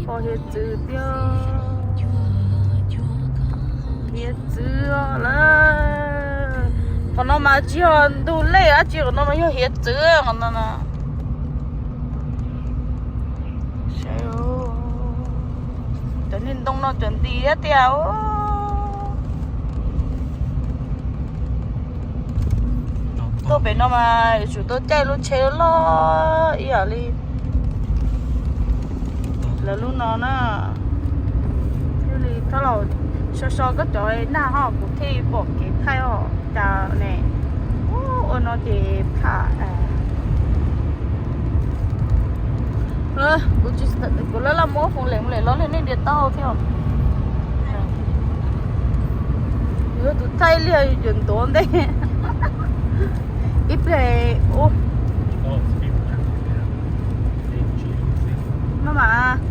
Pom hiav txwv tiag. Hiav txwv lawm. Qhov no mas tsis yog ntug lej dab tsi, qhov no mas yog hiav txwv qhov no na. Cov niag ntoo no cov nti thiab tiag. Tuaj pem no mas yuav tsum tau caij lub tsheb loj ib yam li lawv lub no na. Thiaj li thab los so so koj cov nag ho kuv thiaj pom kev thaij os cas ne. Ua no ces pham. Kuv lab laj muab foos lem mus lem los li nej ntiav tau thiab. Yog tus thaij liaj yuav ntuav ntej ib pliag. Maj mam.